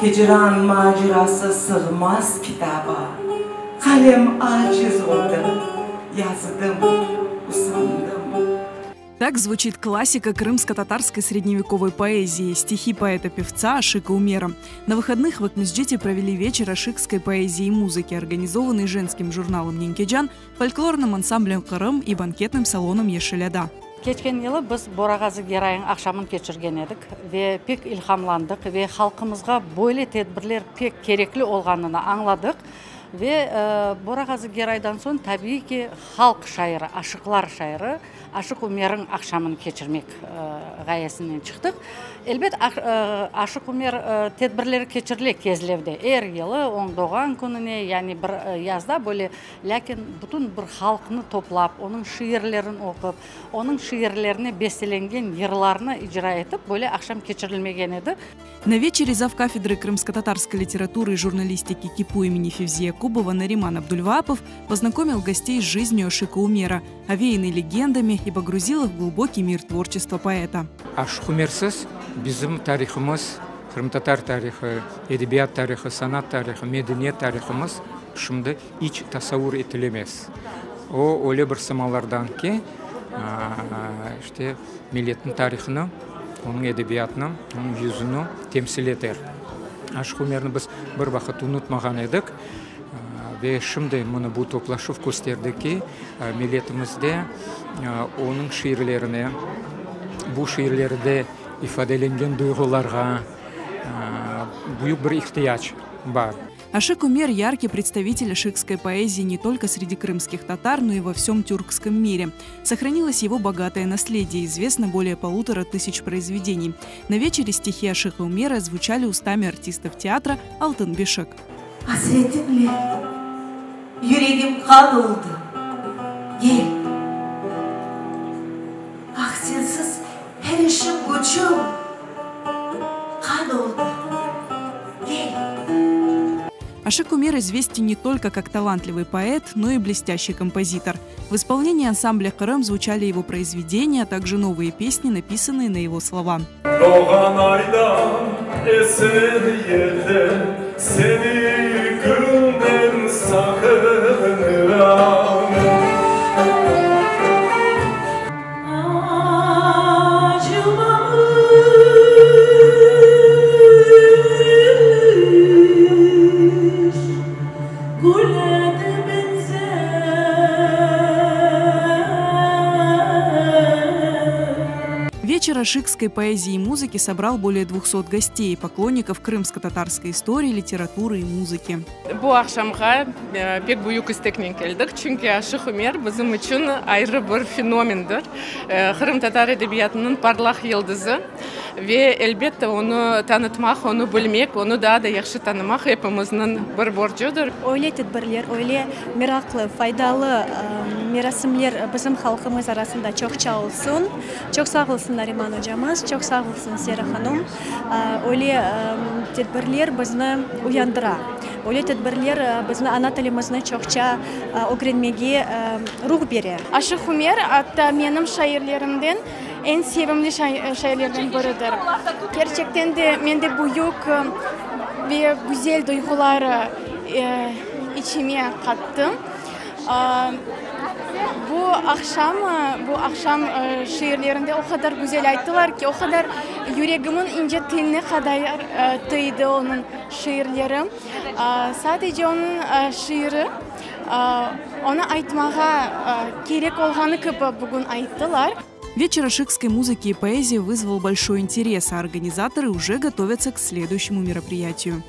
Hicran macerası sığmaz kitaba, Qalem aciz oldı, yazdım, usandım. Так звучит классика крымско-татарской средневековой поэзии, стихи поэта-певца Ашика Умера. На выходных в Акмесджите провели вечер ашикской поэзии и музыки, организованный женским журналом «Ненкеджан», фольклорным ансамблем «Къырым» и банкетным салоном «Ешиль-Ада». Keçken yılı biz Bora Ğazı Geraynıñ aqşamın keçirgen edik ve pek ilhamlandıq ve halqımızğa böyle tedbirler pek kerekli olğanını añladıq. Ve Bora Ğazı Geraydan soñ, tabiiy ki, halq şairi, aşıqlar şairi Aşıq Ümerniñ aqşamını keçirmek ğayesinen çıqtıq. Elbet, Aşıq Ümer tedbirleri keçirile Kezlevde er yılı, onıñ doğğan kününe, yani bir yazda böyle, lâkin bütün bir halqnı toplap, onıñ şiirlerini oqup, onıñ şiirlerine bestelengen yırlarnı icra etip, böyle aqşam keçirilmegen edi. На вечере завкафедры крымско-татарской литературы и журналистики КИПУ имени Февзи Якубова Нариман Абдульваапов познакомил гостей с жизнью Ашика Умера, овеянной легендами и погрузил их в глубокий мир творчества поэта. Aşıq Ümersiz bizim tarihımız, qırımtatar tarihı, edebiyat tarihı, sanat tarihı, medeniyet tarihımız şimdi iç tasavur etilemez. O, öyle bir sımalardan ki, işte, milletniñ tarihını, onıñ edebiyatını, onıñ yüzüni temsil eter. Aşıq Ümerni biz bir vaqıt unutmağan edik ve şimdi mına bu toplaşuv kösterdi ki, milletimizde onıñ şiirlerine, bu şiirlerde ifadelengen duyğularğa büyük bir ihtiyac bar. Ашик Умер – яркий представитель ашикской поэзии не только среди крымских татар, но и во всем тюркском мире. Сохранилось его богатое наследие, известно более 1500 произведений. На вечере стихи Ашика Умера звучали устами артистов театра «Алтын бешик». Asretiñle yüregim qan oldı, gel. Ah, sensiz her işim küçüm qan oldı, gel. Ашик Умер известен не только как талантливый поэт, но и блестящий композитор. В исполнении ансамбля «Къырым» звучали его произведения, а также новые песни, написанные на его слова. Doğğan aydan, esen yelden seni künden saqınıram. Açılmamış güle de beñzer. Вечер ашикской поэзии и музыки собрал более 200 гостей, поклонников крымско-татарской истории, литературы и музыки. Bu aqşamğa pek büyük isteknen keldik, çünki Aşıq Ümer bizim içün ayrı bir fenomendir, qırımtatar edebiyatınıñ parlaq yıldızı ve, elbette, onı tanıtmaq, onı bilmek, onı daa da yahşı tanımaq epimizniñ bir borcudır. Öyle tedbirler, öyle meraqlı, faydalı merasimler bizim halqımız arasında çoqça olsun. Çoq sağ olsun Nariman ocamız, çoq sağ olsun Sera hanum. Öyle tedbirler bizni uyandıra. Öyle tedbirler bizni ana tilimizni çoqça ögrenmege ruh bere. Aşıq Ümer atta menim şairlerimden eñ sevimli şairlerden biridir. Kerçekten de mende büyük ve güzel duyğular içime qattı. Bu aqşam, bu aqşam şiirlerinde o qadar güzel ayttılar ki, o qadar yüregimiñ ince teline qadar tiydi onıñ şiirleri. Sadece onıñ şiiri, onı aytmağa kerek olğanı kibi bugün ayttılar. Вечер ашикской музыки и поэзии вызвал большой интерес, а организаторы уже готовятся к следующему мероприятию.